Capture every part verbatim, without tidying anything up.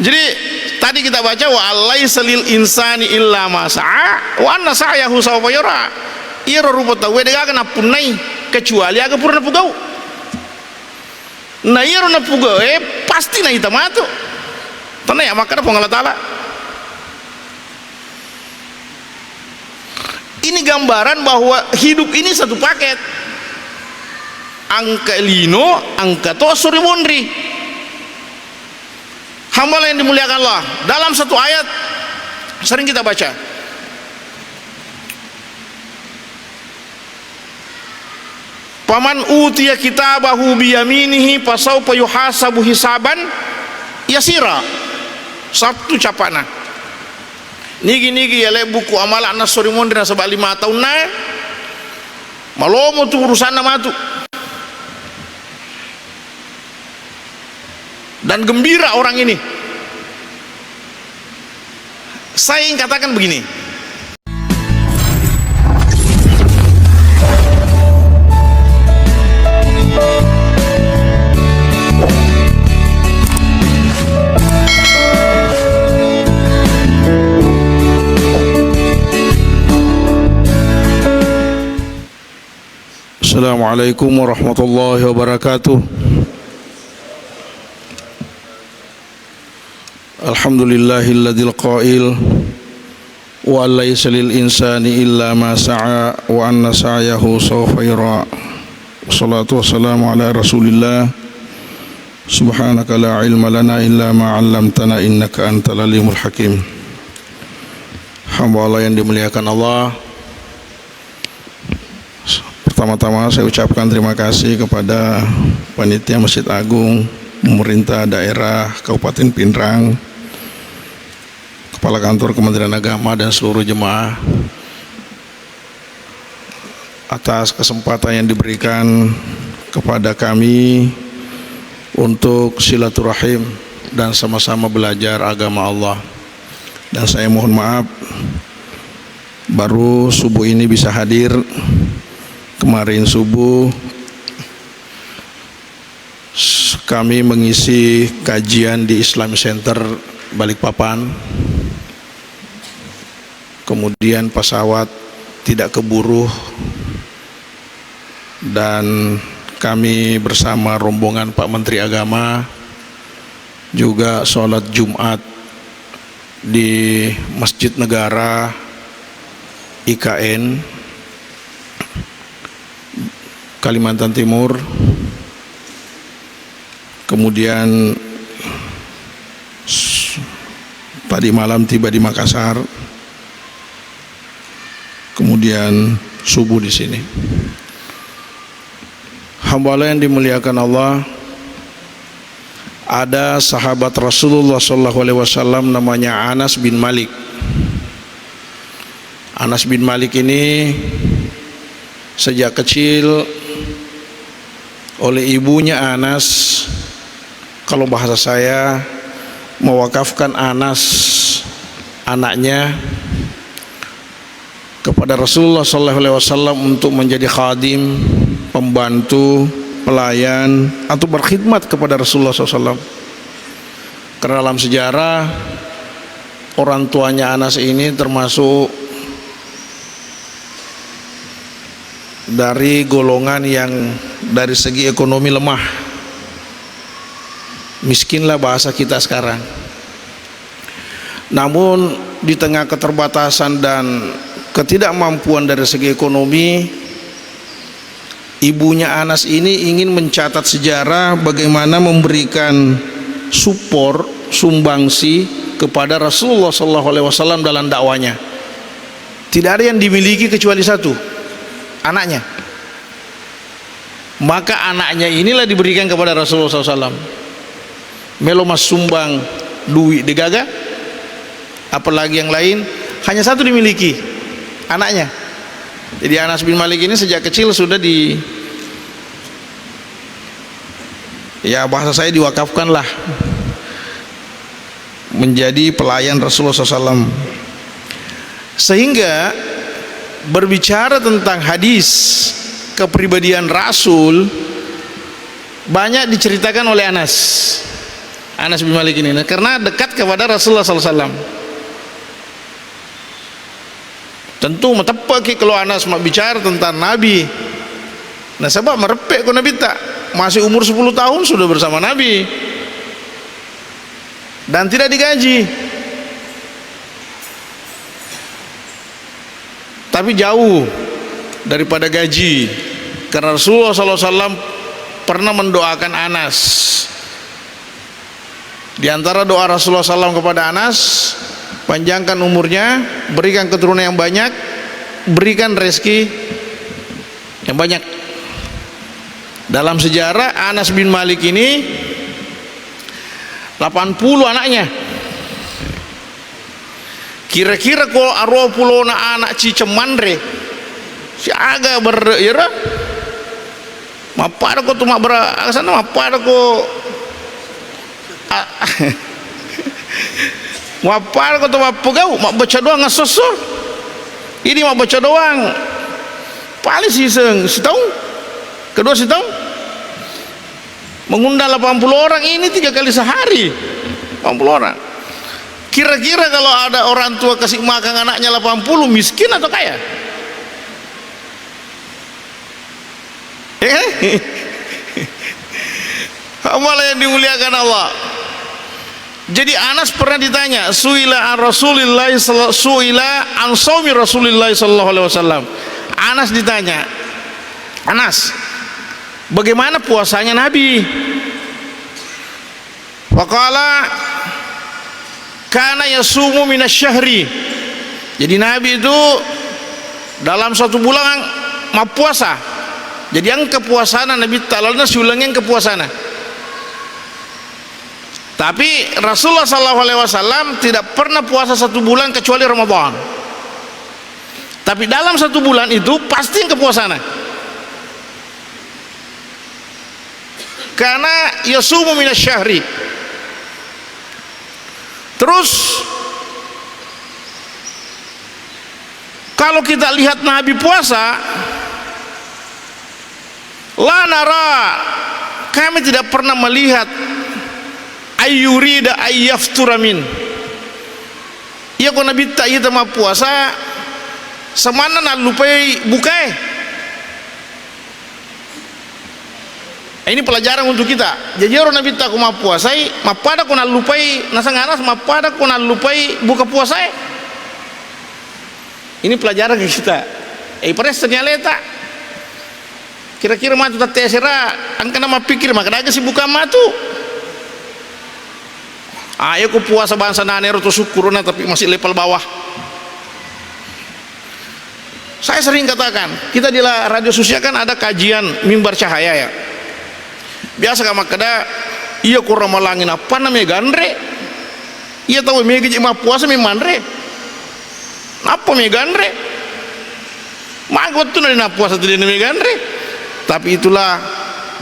Jadi, tadi kita baca, "Wa allaisa lil insani illa ma sa'a, wa anna sa'yahu sawfa yura." Iyaro rupa tauwe degaga nappunnai, kecuali aga pura napugau. Na iyaro napugaue pasti naita matu. Tenna ya makkeda Puang Allah Ta'ala. Ini gambaran bahwa hidup ini satu paket. Engka lino, engka to suri monri. Hamba yang dimuliakan Allah, dalam satu ayat sering kita baca, "Faman utiya kitabahu biyaminihi fasawfa yuhasabu hisaban yasira." Sabtu capana. Nigi-nigi yale buku amala'na sori monri nasaba lima taunna, malomo tu urusanna matu. Dan gembira orang ini. Saya ingin katakan begini. Assalamualaikum warahmatullahi wabarakatuh. Alhamdulillahilladzil qail, "Wa an laisa lil insani illa ma sa'a, wa anna sa'yahu sawfa yura." Wassalatu wassalamu ala Rasulillah. Subhanaka la ilma lana illa ma 'allamtana innaka antal alimul hakim. Hamba Allah yang dimuliakan Allah, pertama-tama saya ucapkan terima kasih kepada Panitia Masjid Agung, pemerintah daerah Kabupaten Pinrang, Kepala Kantor Kementerian Agama, dan seluruh jemaah atas kesempatan yang diberikan kepada kami untuk silaturahim dan sama-sama belajar agama Allah. Dan saya mohon maaf, baru subuh ini bisa hadir. Kemarin subuh, s-, kami mengisi kajian di Islamic Center Balikpapan. Kemudian pesawat tidak keburu, dan kami bersama rombongan Pak Menteri Agama juga sholat Jumat di Masjid Negara I K N, Kalimantan Timur. Kemudian s-, tadi malam tiba di Makassar. Kemudian subuh di sini. Hamba Allah yang dimuliakan Allah, ada sahabat Rasulullah sallallahu alaihi wasallam namanya Anas bin Malik. Anas bin Malik ini sejak kecil oleh ibunya Anas, kalau bahasa saya, mewakafkan Anas, anaknya, kepada Rasulullah sallallahu alaihi wasallam untuk menjadi khadim, pembantu, pelayan, atau berkhidmat kepada Rasulullah sallallahu alaihi wasallam. Karena dalam sejarah, orang tuanya Anas ini termasuk dari golongan yang dari segi ekonomi lemah. Miskinlah bahasa kita sekarang. Namun, di tengah keterbatasan dan ketidakmampuan dari segi ekonomi, ibunya Anas ini ingin mencatat sejarah bagaimana memberikan support, sumbangsi kepada Rasulullah sallallahu alaihi wasallam dalam dakwanya. Tidak ada yang dimiliki kecuali satu, anaknya. Maka anaknya inilah diberikan kepada Rasulullah sallallahu alaihi wasallam. Melo massumbang duit degaga, apalagi yang lain, hanya satu dimiliki, anaknya. Jadi Anas bin Malik ini sejak kecil sudah di, ya, bahasa saya, diwakafkan lah menjadi pelayan Rasulullah sallallahu alaihi wasallam. Sehingga berbicara tentang hadis kepribadian Rasul, banyak diceritakan oleh Anas. Anas bin Malik ini, nah, karena dekat kepada Rasulullah sallallahu alaihi wasallam. Tentu mateppe'ki kalau Anas mabbicara tentang Nabi. Nasaba mareppe' ko Nabitta, masih umur sepuluh tahun sudah bersama Nabi. Dan tidak digaji. Tapi jauh daripada gaji. Karena Rasulullah sallallahu alaihi wasallam pernah mendoakan Anas. Di antara doa Rasulullah sallallahu alaihi wasallam kepada Anas, "Panjangkan umurnya, berikan keturunan yang banyak, berikan rezeki yang banyak." Dalam sejarah, Anas bin Malik ini delapan puluh anaknya. Kira-kira ko aruwa pulona anak ciceng manre, siaga berre' iyaro? Mappada ko tu mabbara-, sana mappada ko, a-, mappada ko tu mappegau, mabbaca doang assosso. Ini mabbaca doang. Paling siseng sitaung, kedua sitaung. Mengundang delapan puluh orang ini tiga kali sehari. Delapan puluh orang. Kira-kira kalau ada orang tua kasih makan anaknya delapan puluh, miskin atau kaya? Eh? Hamba yang dimuliakan Allah. Jadi Anas pernah ditanya, suila an Rasulillah sal-, suila an saumi Rasulillah sallallahu alaihi wasallam. Anas ditanya, "Anas, bagaimana puasanya Nabi?" Faqala, "Kana yasumu minasyahri." Jadi Nabi itu dalam satu bulan mappuasa. Jadi engka puasana Nabitta lalenna siulengeng engka puasana. Tapi Rasulullah sallallahu alaihi wasallam tidak pernah puasa satu bulan kecuali Ramadan. Tapi dalam satu bulan itu pasti engka puasana. Karena yasumu minasyahri. Terus kalau kita lihat Nabi puasa, la nara, kami tidak pernah melihat ayyurida ayyaftura min. Iya ko Nabitta iya mappuasa, samanna nallupai bukae. Ini pelajaran untuk kita. Jadi ero Nabitta ko mappuasai, mappada ko nallupai, nasang Anas mappada ko nallupai buka puasae. Ini pelajaran ke kita. Eh, iparessani aleta. Kira-kira matu tattesera, engkana mappikir, maka daga sibukang matu. Ah, iya ko puasa bangsa nanero to sukkuruna, tapi masih level bawah. Saya sering katakan, kita di la-, Radio Susia kan ada kajian mimbar cahaya ya. Biasa ka makkeda, iya ko ramalangi nappanna mega anre. Iya tau mega je mappuasa memang anre. Nappa mega anre. Maga wettunna de nappuasa tu de mega anre. Tapi itulah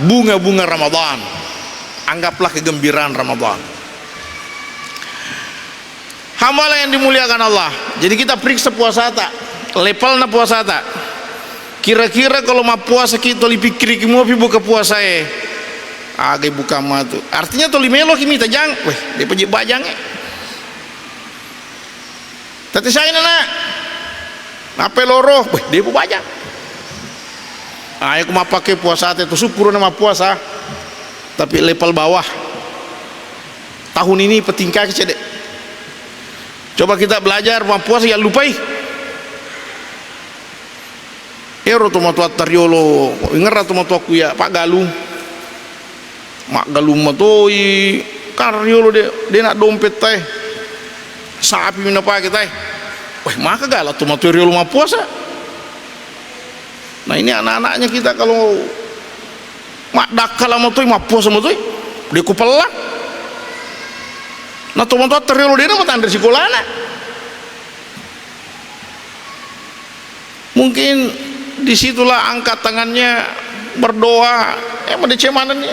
bunga-bunga Ramadan. Anggaplah kegembiraan Ramadan. Hamba yang dimuliakan Allah. Jadi kita periksa puasata, levelna puasata. Kira-kira kalau mappuasa kita toli pikkiriki mopi buka puasae. Aga buka matu. Artinya toli meloki mita jang, weh, de paji bajang e. Tati saina na. Nappa loro, weh, de bajang. Ah, aku mappake puasata tu syukur na mappuasa. Tapi level bawah. Tahun ini petingkah cedde. Coba kita belajar mappuasa yang lupai. Ero tomatoatta riolo, ingerra tomatoakku ya, paggalung. Maggalung matoi, kan riolo de, de na dompet tae. Sapi mi napake tae. Weh, maka gala tomatoi riolo mappuasa. Nah, ini anak-anaknya kita kalau maddakkala matoi, mappuasa matoi, de ko pella. Na tomatoatta riolo de na matanre sikolana. Mungkin disitulah angkat tangannya, berdoa, eh, madeceng manenni.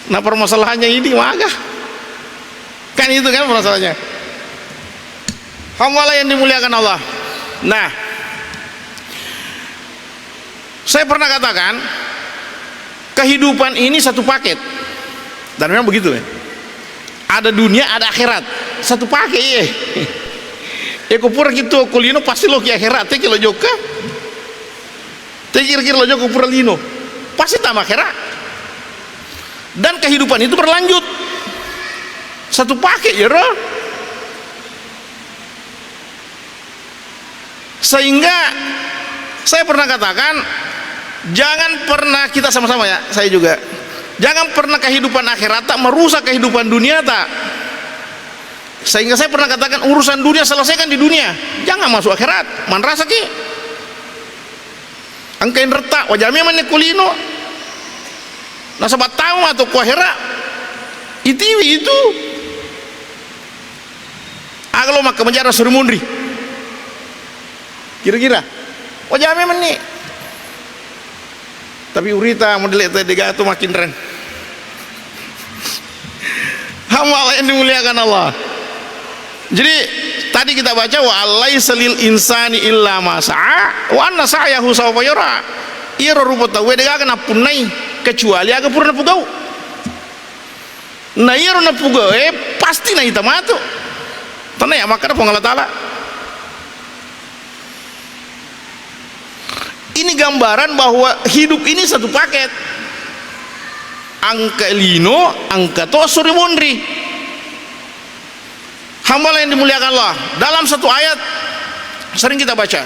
Nah, permasalahannya ini maga. Kan itu kan permasalahannya. Hamba yang dimuliakan Allah. Nah, saya pernah katakan, Kehidupan ini satu paket. Dan memang begitu, ya. Ada dunia, ada akhirat. Satu paket, iya. Ya, ko pura ki tuo ko lino, pasti loki akhirat. Teki lo jokka. Teki kira-kira lo jokka pura lino. Pasti tama akhirat. Dan kehidupan itu berlanjut. Satu paket, ya, roh. Sehingga saya pernah katakan, jangan pernah kita sama-sama, ya, saya juga. Jangan pernah kehidupan akhirat tak merusak kehidupan dunia tak. Sehingga saya pernah katakan, urusan dunia selesaikan di dunia. Jangan masuk akhirat. Manrasaki. Engka inretta, wajah memang ni kulino. Nasaba tau atau ku akhirat. Itiwi itu. Aga lo makka majarra suri munri. Kira-kira. Wajah memang ni. Tapi urita model itu dega tu makin ren. Hamba Allah yang dimuliakan Allah. Jadi tadi kita baca, wa alaisa lil insani illa ma sa'a wa anna sa'yahu sawfa yura. Iyaro rupa tauwe degaga nappunnai kecuali aga pura napugau. Na iyaro napugae pasti naita matu. Tenang ya, makkeda Puang Allah Ta'ala. Ini gambaran bahwa hidup ini satu paket. Engka lino, engka to suri monri. Hamba yang dimuliakan Allah, dalam satu ayat sering kita baca.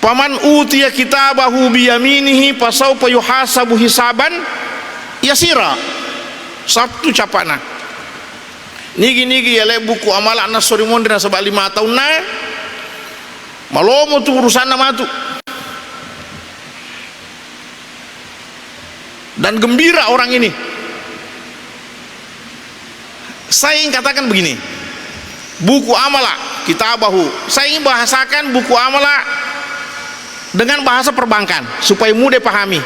Paman utiya kitabahu biyaminihi fasaufa yuhasabu hisaban yasira. Sabtu capana. Nigi-nigi yale buku amala'na sori monri nasaba lima taunna, malomo tu urusanna matu. Dan gembira orang ini. Saya ingin katakan begini, buku amala, kitabahu. Saya ingin bahasakan buku amala dengan bahasa perbankan supaya mudah pahami.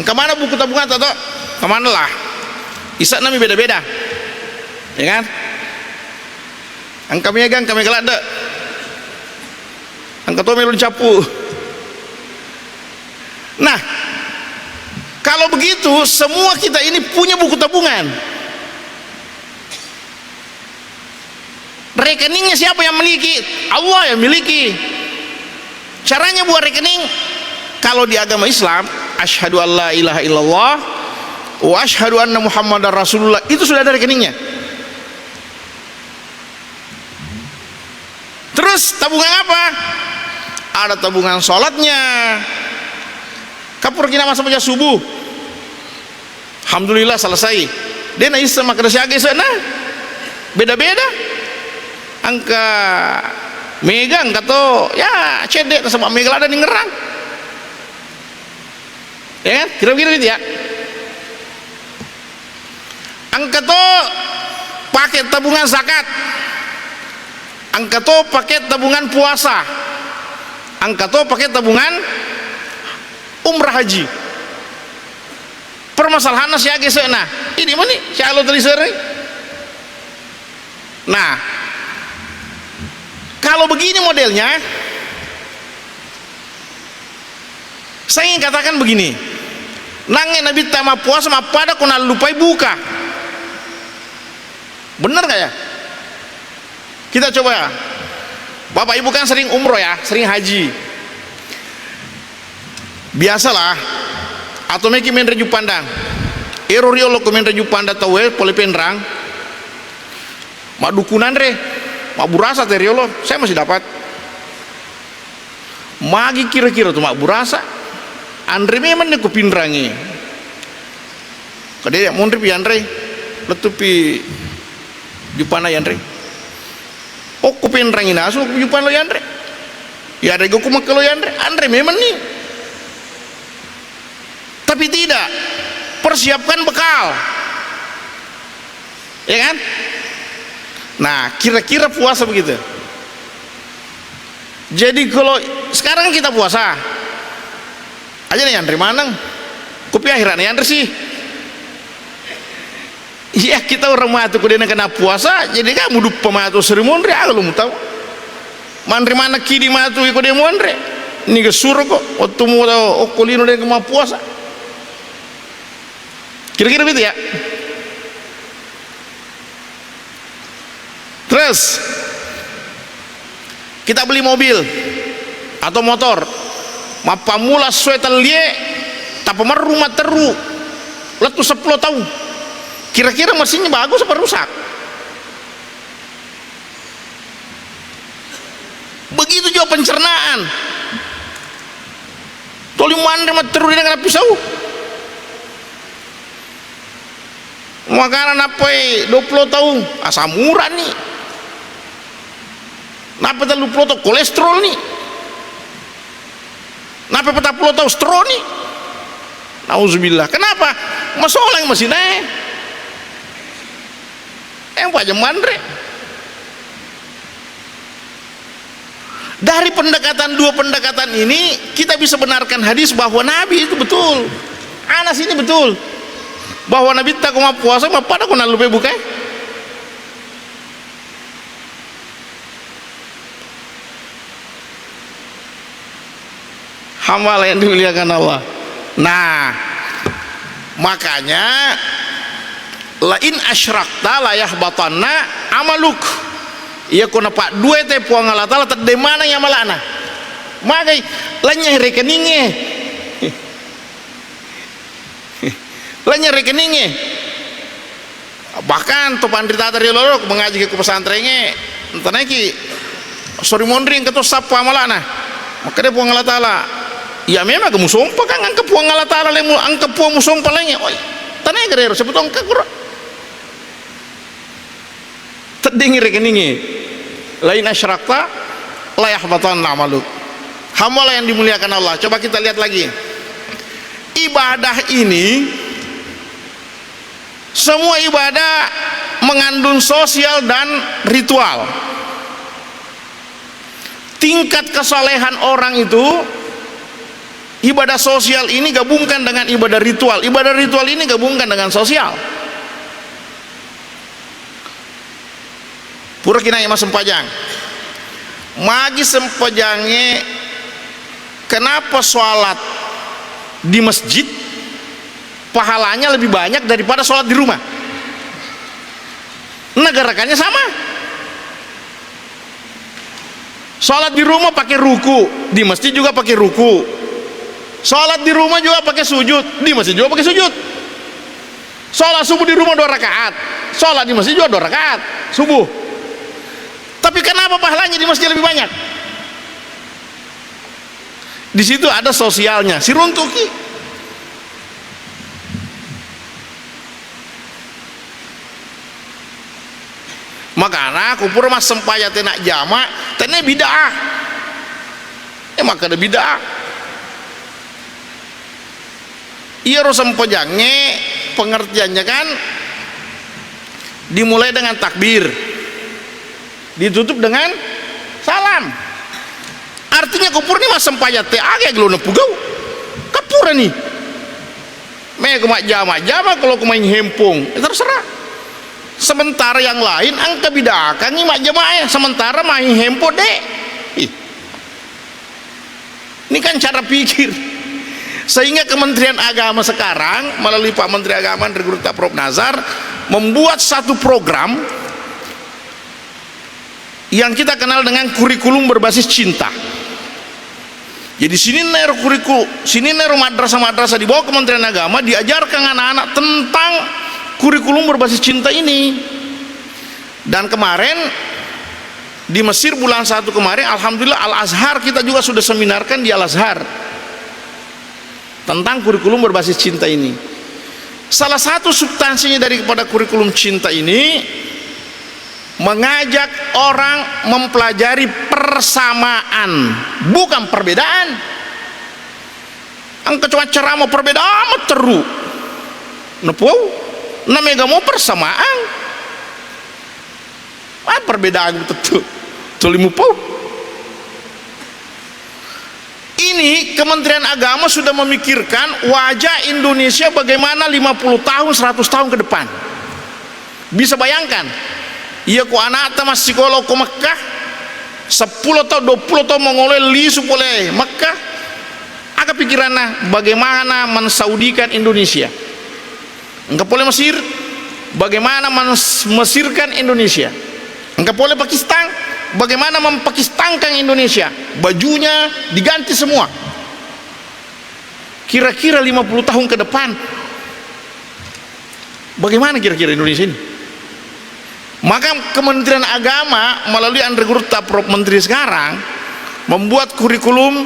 Engka mana buku tabungan atau engka mana lah. Isa nami beda-beda. Ya kan? Engka mega, engka mega ladde. Engka to melo cappu. Nah, kalau begitu semua kita ini punya buku tabungan. Rekeningnya siapa yang miliki? Allah yang miliki. Caranya buat rekening, kalau di agama Islam, asyhadu alla ilaha illallah wa asyhadu anna Muhammadar Rasulullah, itu sudah ada rekeningnya. Terus tabungan apa? Ada tabungan sholatnya. Kapur kina masa baca subuh. Alhamdulillah selesai. Dia na issa makkeda siaga isena. Beda-beda. Engka mega, engka to ya cedde nasaba mega ladde ningerang. Ya kan? Kira-kira gitu ya. Engka to paket tabungan zakat. Engka to paket tabungan puasa. Engka to paket tabungan umrah haji. Permasalahanna siaga isena. Ini meni sialo tadi sore. Nah, kalau begini modelnya, saya ingin katakan begini. Nange Nabitta mappuasa mappada ko nallupai buka. Bener nggak ya? Kita coba ya. Bapak Ibu kan sering umroh ya, sering haji. Biasalah, atau meki menre Juppandang. Ero riolo ko menre Juppandang tauwe pole Penrang. Maddukunanre, mabburasa te riolo, saya masih dapat. Magi kira-kira tu mabburasa, anre memang ni ko Pinrangi. Kade monri pi anre, lettu pi Juppana yanre. Okko Pinrangi nasu Juppana lo yanre. Ya rego ku makkelo yanre, anre memang ni. Tapi tidak, persiapkan bekal. Ya kan? Nah, kira-kira puasa begitu. Jadi kalau sekarang kita puasa, aja nih yanre maneng. Kopi akhirat nih yanre sih. Iya, kita orang matu ko dena kena puasa, jadi kamu dupa matu seri monri, aga lo mutau. Manre maneng kidi matu iko de muanre. Niga suroko wettu mu okko lino de mappuasa. Kira-kira begitu ya. Terus kita beli mobil atau motor, mappammula sue tellie, tappa merru matteru lettu seppulo taung. Kira-kira mesinnya bagus apa rusak? Begitu juga pencernaan. Toli manre matteru de narapi sau. Makana nappai dua puluh taung, asam urat ni. Nappai tellu puluh taung, kolesterol ni. Nappai patappulo taung, stroke ni. Nauzubillah. Kenapa? Masolang masinae. Yang paja manre. Dari pendekatan, dua pendekatan ini, kita bisa benarkan hadis bahwa Nabi itu betul. Anas ini betul. Bahwa Nabi tak mau puasa, apa pada kena lupa buka? Hamba yang dimuliakan Allah. Nah, makanya, "La in asyrakta la yahbatanna amaluk." Iya ko napaddue te Puang Allah Taala, tedde maneng amalana. Magai, lanynya rekeningnge. Lanynya rekeningnge. Bahkan to panritata riolo mengaji ke pesantrengnge, tanaiki sori monri engka to sappa amalana. Makkeda Puang Allah Taala, "Ya memang kamu sompa kan, engka Puang Allah Taala lemu, engka Puang musompa laingnge." Oi, tanaika rero, siapa to engka kuro. Teddingi rekeningnge. "La in asyrakta la yahbatanna amaluk." Hamba yang dimuliakan Allah. Coba kita lihat lagi. Ibadah ini, semua ibadah mengandung sosial dan ritual. Tingkat kesalehan orang itu, ibadah sosial ini gabungkan dengan ibadah ritual. Ibadah ritual ini gabungkan dengan sosial. Pura kinai massempajang. Magi sempajangnge, kenapa sholat di masjid pahalanya lebih banyak daripada sholat di rumah? Nah, gerakannya sama. Sholat di rumah pakai ruku, di masjid juga pakai ruku. Sholat di rumah juga pakai sujud, di masjid juga pakai sujud. Sholat subuh di rumah dua rakaat, sholat di masjid juga dua rakaat subuh. Tapi kenapa pahalanya di masjid lebih banyak? Di situ ada sosialnya, siruntuki. Makana ku pura massempajang tena jama, tena bid'ah. Eh, makkeda bid'ah. Iyaro sempajangnge pengertiannya kan dimulai dengan takbir, ditutup dengan salam. Artinya ko purani massempajang te aga gelo napugau. Kapurani. Meko majjama-jama kalau ko main hempong, eh, terserah. Sementara yang lain engka bidakangi majjamae, sementara main hempong de. Ih. Ini kan cara pikir. Sehingga Kementerian Agama sekarang melalui Pak Menteri Agama dan Guru Prof Nazar membuat satu program yang kita kenal dengan kurikulum berbasis cinta. Jadi sininna ero kuriku-, sininna ero madrasah-madrasah di bawah Kementerian Agama diajarkan anak-anak tentang kurikulum berbasis cinta ini. Dan kemarin di Mesir bulan satu kemarin, alhamdulillah Al Azhar kita juga sudah seminarkan di Al Azhar tentang kurikulum berbasis cinta ini. Salah satu substansinya daripada kurikulum cinta ini mengajak orang mempelajari persamaan, bukan perbedaan. Engka cuma ceramah perbedaan matteru. Napau, namega mau persamaan. Ah, perbedaan tettu. Tuli mupau. Ini Kementerian Agama sudah memikirkan wajah Indonesia bagaimana lima puluh tahun, seratus tahun ke depan. Bisa bayangkan, iya ku anakta massikola ko Mekkah, Seppulo taung, duappulo taung mangoloe lisu pole Mekkah. Aga pikiranna? Bagaimana mensaudikan Indonesia? Engka pole Mesir, bagaimana mens-, Mesirkan Indonesia? Engka pole Pakistan, bagaimana mempakistankan Indonesia? Bajunya diganti semua. Kira-kira lima puluh tahun ke depan, bagaimana kira-kira Indonesia ini? Maka Kementerian Agama melalui Andre Gurutta, Prof Menteri sekarang, membuat kurikulum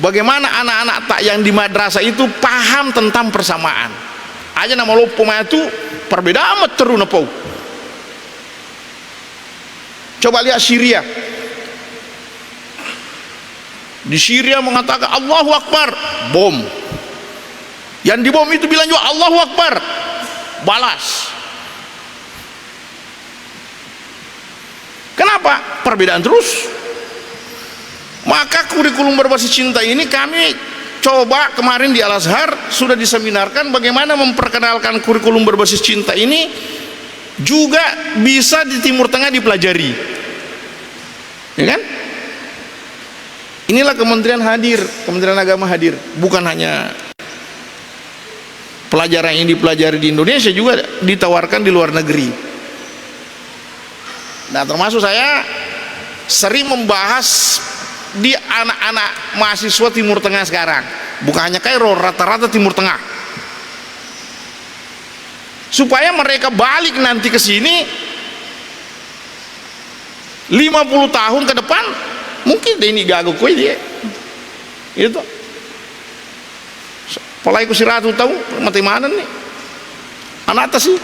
bagaimana anak-anak tak yang di madrasah itu paham tentang persamaan. Aja namaloppo matu, perbedaan matteru napau. Coba lihat Syria. Di Syria mengatakan, "Allahu Akbar," bom. Yang dibom itu bilang juga, "Allahu Akbar," balas. Kenapa? Perbedaan terus. Maka kurikulum berbasis cinta ini kami coba kemarin di Al-Azhar, sudah diseminarkan bagaimana memperkenalkan kurikulum berbasis cinta ini juga bisa di Timur Tengah dipelajari. Ya kan? Inilah kementerian hadir, Kementerian Agama hadir. Bukan hanya pelajaran yang dipelajari di Indonesia, juga ditawarkan di luar negeri. Nah, termasuk saya sering membahas di anak-anak mahasiswa Timur Tengah sekarang. Bukan hanya Kairo, rata-rata Timur Tengah. Supaya mereka balik nanti ke sini, lima puluh tahun ke depan, mungkin de' ini gaga kue dia. Itu. Apalagi ku siratu taung, mate maneng ni. Anak atas sih.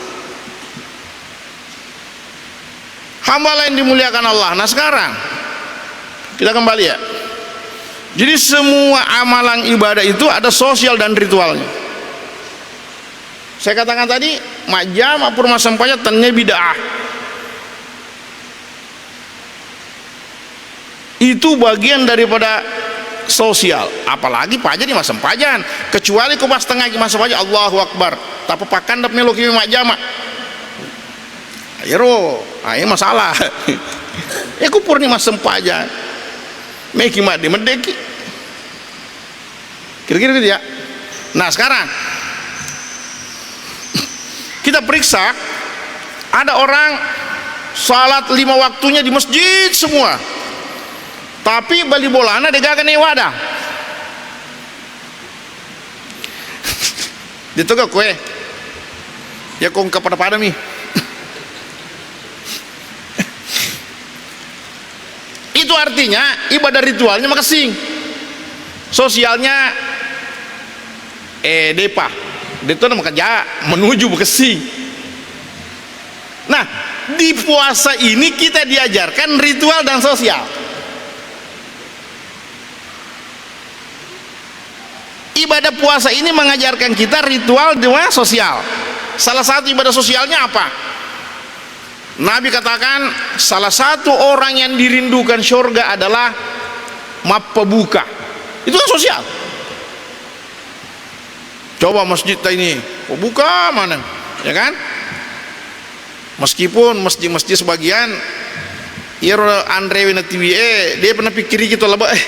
Hamba lain dimuliakan Allah. Nah, sekarang kita kembali ya. Jadi, semua amalan ibadah itu ada sosial dan ritualnya. Saya katakan tadi, majjama pura massempajang tennia bid'ah. Itu bagian daripada sosial. Apalagi paja di massempajang. Kecuali ko pas tengah ki massempajang, Allahu Akbar. Tappa pakkandap meloki majjama. Iyaro, ah, iya masalah. Ya, ku purani massempajang. Meki madde-, meddeki. Kira-kira gitu ya. Nah, sekarang kita periksa, ada orang salat lima waktunya di masjid semua. Tapi bali bolana de' gaga nawadah. De' to gaga kue. Ya, ko engka pada-pada mi. Itu artinya ibadah ritualnya makessing. Sosialnya, eh, de'pa. De' to na makerja menuju makessing. Nah, di puasa ini kita diajarkan ritual dan sosial. Ibadah puasa ini mengajarkan kita ritual dan sosial. Salah satu ibadah sosialnya apa? Nabi katakan, salah satu orang yang dirindukan surga adalah mappabuka. Itu kan sosial. Coba masjid ta ini, oh, buka mana? Ya kan? Meskipun masjid-masjid sebagian, iyaro anrewe na tiwi e, de' pernah pikkiriki to laba e.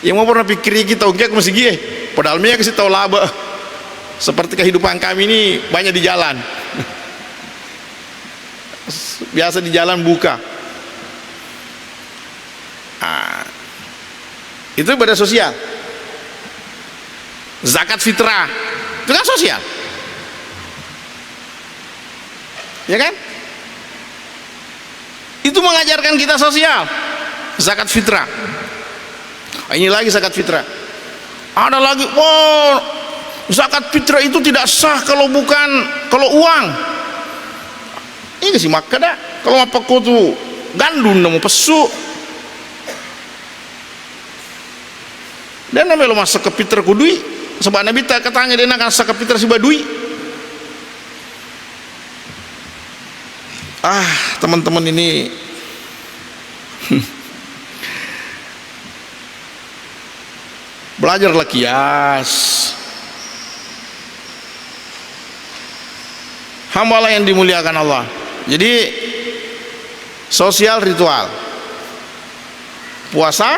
Yang mau pernah pikkiriki tau engka masigi e. Padahal mega si tau laba. Seperti kehidupan kami ini banyak di jalan. Biasa di jalan buka. Ah, itu ibadah sosial. Zakat fitrah, itu kan sosial. Ya kan? Itu mengajarkan kita sosial. Zakat fitrah. Ah, ini lagi zakat fitrah. Ada lagi, "Wah, zakat fitrah itu tidak sah kalau bukan, kalau uang." Ini si makkeda, kalau mappakkotu gandum namo pessu. De' namelo massaka fitrah ku dui, sebab Nabitta katanya de' naga massaka fitrah siba dui. Ah, teman-teman ini. Belajarlah kias. Hambalah yang dimuliakan Allah. Jadi, sosial ritual. Puasa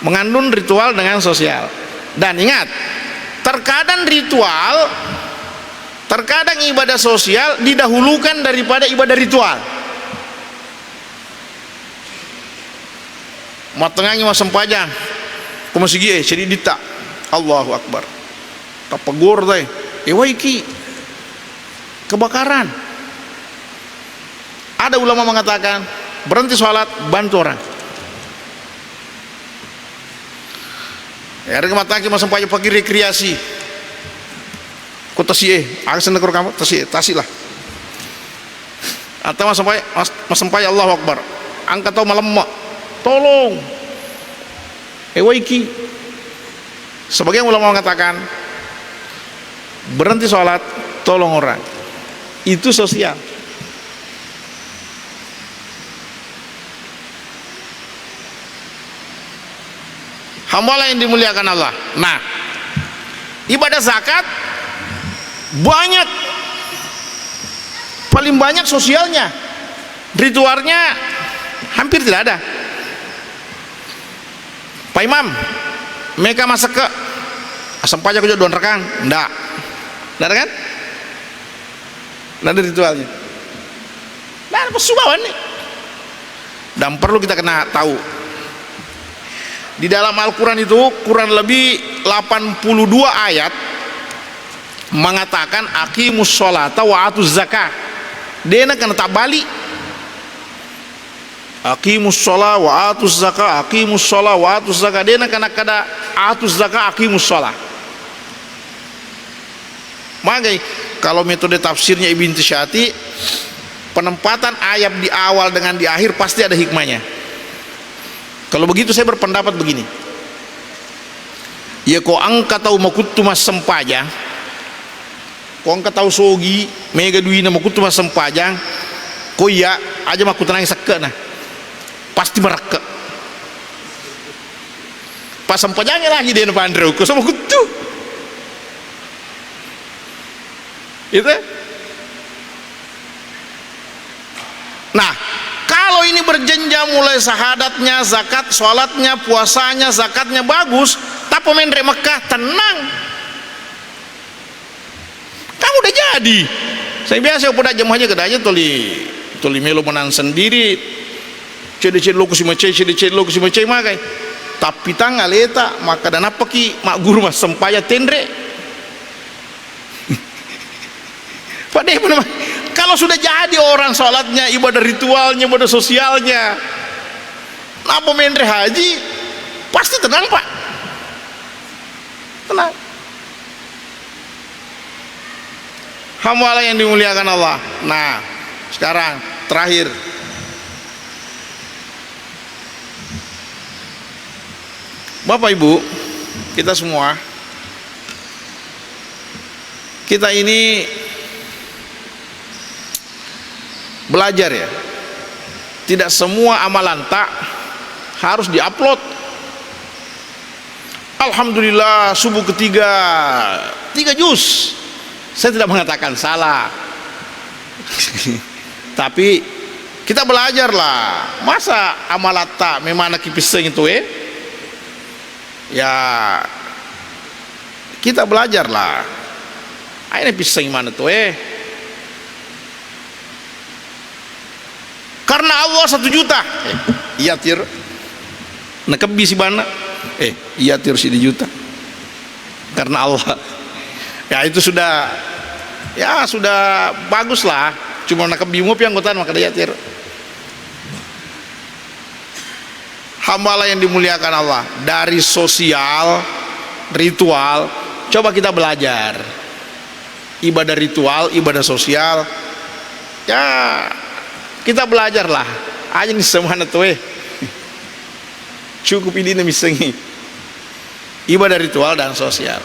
mengandung ritual dengan sosial. Dan ingat, terkadang ritual, terkadang ibadah sosial didahulukan daripada ibadah ritual. Mattengngangi massempajang ko masigi e, seddi ditta. Allahu Akbar. Tappa gor tai. Ewaiki. Kebakaran. Ada ulama mengatakan, berhenti sholat, bantu orang. Ya, ada mataki massempajang pagi rekreasi. Ko tasi e, aga senna ko kamu tasi e, tasi lah. Atau massempajang, mas-, massempajang Allahu Akbar. Engka tau malemma. Tolong. Ewaiki. Sebagian ulama mengatakan, berhenti sholat, tolong orang. Itu sosial. Hamba Allah yang dimuliakan Allah. Nah, ibadah zakat banyak, paling banyak sosialnya, ritualnya hampir tidak ada. Pak Imam, meka masekke, assempajang ko jolo dua rakang? Ndak. Ndak ada kan? Ndak ada ritualnya. Ndak ada, pessu bawang ni. Dan perlu kita kena tahu, di dalam Al-Quran itu kurang lebih delapan puluh dua ayat mengatakan, "Aqimus sholata wa atuz zakah." Dena kena tabbali. "Aqimus shola wa atuz zaka, aqimus shola wa atuz zaka." Dena kana kada "atuz zaka, aqimus shola." Magai, kalau metode tafsirnya Ibn Syati, penempatan ayat di awal dengan di akhir pasti ada hikmahnya. Kalau begitu, saya berpendapat begini. Ya, ko engka tau makuttu massempajang, ko engka tau sogi, mega duina makuttu massempajang, ko iya, aja makkutanangi sekke'na. Pasti marekke. Passempajangnge lagi dena panreu, ko so makuttu. Itu. Nah, kalau ini berjenjang mulai syahadatnya, zakat, sholatnya, puasanya, zakatnya bagus, tappa menre Mekah, tenang. Kamu udah jadi. Saya biasa udah jam aja, kada aja tuli, tuli melo menang sendiri. Cede-cede loko si macai, cede-cede loko si macai magai. Tapi tang aleta, maka dan apa ki mak guru mas sempaya tenre. Padahal kalau sudah jadi orang sholatnya, ibadah ritualnya, ibadah sosialnya, napa menre haji, pasti tenang, Pak. Tenang. Hamba Allah yang dimuliakan Allah. Nah, sekarang terakhir. Bapak Ibu, kita semua, kita ini belajar ya. Tidak semua amalan tak harus diupload. Alhamdulillah, subuh ketiga, tiga juz. Saya tidak mengatakan salah. Tapi kita belajarlah. Masa amalatta memang kipissengi tu, eh? Ya, kita belajarlah. Aina pissengi mana tu, eh? Karena Allah satu juta. Eh, iya, Tir. Nakebbi si bana. Eh, iya, Tir, sidi juta. Karena Allah. Ya, itu sudah, ya, sudah baguslah. Cuma nakebbi mupi anggota, maka dia, Tir. Hamba Allah yang dimuliakan Allah, dari sosial, ritual, coba kita belajar. Ibadah ritual, ibadah sosial, ya, kita belajarlah. Aja ni semana tu, eh. Cukup ini missengi. Ibadah ritual dan sosial.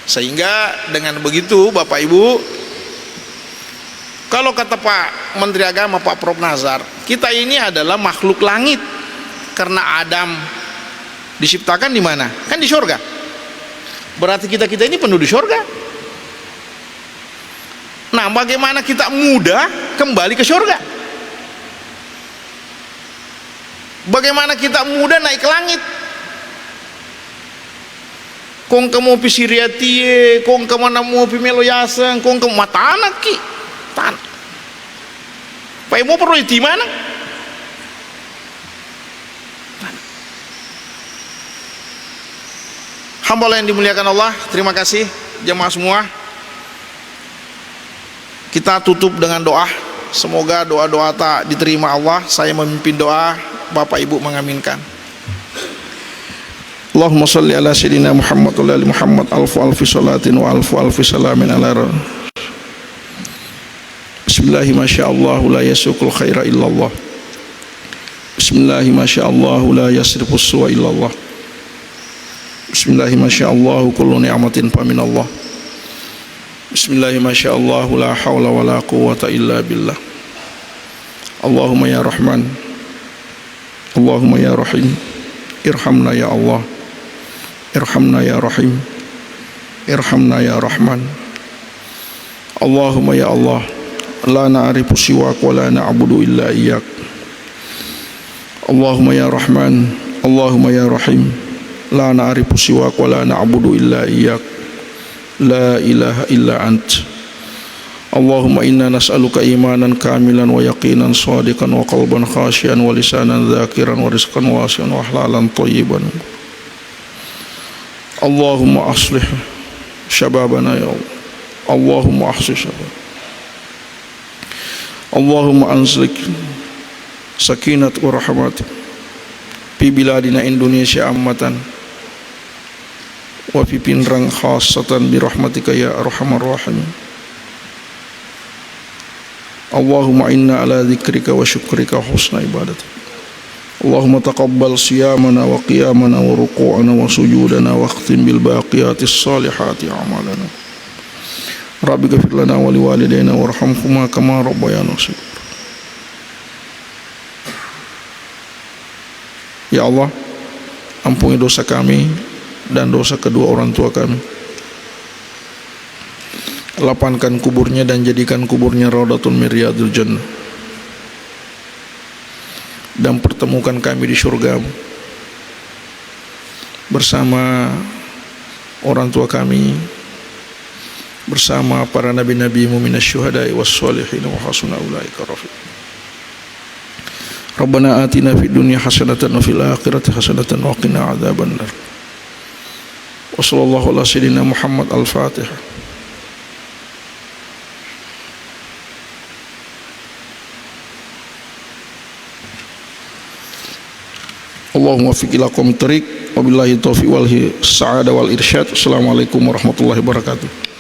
Sehingga dengan begitu, Bapak Ibu, kalau kata Pak Menteri Agama, Pak Prof Nazar, kita ini adalah makhluk langit. Karena Adam diciptakan di mana? Kan di surga. Berarti kita-kita ini penuh di surga. Nah, bagaimana kita mudah kembali ke surga? Bagaimana kita mudah naik ke langit? Ko engka mopi siriatie, ko engka maneng mopi melo yaseng, ko engka matanakki. Tan. Pai mo perlu iti maneng. Hamba Allah yang dimuliakan Allah, terima kasih jamaah semua. Kita tutup dengan doa. Semoga doa-doa ta diterima Allah. Saya memimpin doa, Bapak Ibu mengaminkan. Allahumma salli ala sayyidina Muhammad wa ala ali Muhammad, alfu alfi salatin wa alfu alfi salamin ala ra-, Bismillahi masya Allahu la yasuqul khaira illallah. Bismillahi masya Allahu la yasrifus su'a illallah. Bismillahi masya Allahu kullu ni'matin faminallah. Bismillahi masya Allahu la haula wa la quwwata illa billah. Allahumma ya Rahman, Allahumma ya Rahim, irhamna ya Allah, irhamna ya Rahim, irhamna ya Rahman. Allahumma ya Allah, la na'rifu siwak wa la na'budu illa iyyak. Allahumma ya Rahman, Allahumma ya Rahim, la na'rifu siwak wa la na'budu illa iyyak. La ilaha illa ant. Allahumma inna nas'aluka imanan kamilan wa yaqinan shadiqan wa qalban khashi'an wa lisanan dzakiran wa rizqan wasi'an wa halalan thayyiban. Allahumma aslih syababana ya Allah. Allahumma aslih syabab. Allahumma anzil sakinat wa rahmat fi biladina Indonesia ammatan wa fi Pinrang khassatan bi rahmatika ya arhamar rahimin. Allahumma inna ala dzikrika wa syukrika wa husna ibadatik. Allahumma taqabbal siyamana wa qiyamana wa ruku'ana wa sujudana wa akhtim bil baqiyatis salihati a'malana. Rabbi ghfir lana wa liwalidayna warhamhuma kama rabbayana shaghira. Ya Allah, ampuni dosa kami dan dosa kedua orang tua kami. Lapangkan kuburnya dan jadikan kuburnya raudhatun min riyadhil jannah. Dan pertemukan kami di surgamu bersama orang tua kami, bersama para nabi-nabimu minasyuhada'i wassalihin wa hasuna ulaika rafiqa. Rabbana atina fid dunya hasanatan wa fil akhirati hasanatan wa qina adzabannar. Wa sallallahu ala sayyidina Muhammad. Al-Fatihah. Allahumma waffiq ila aqwamit thariq. Wabillahi taufiq wal hi-, sa'ada wal irsyad. Assalamualaikum warahmatullahi wabarakatuh.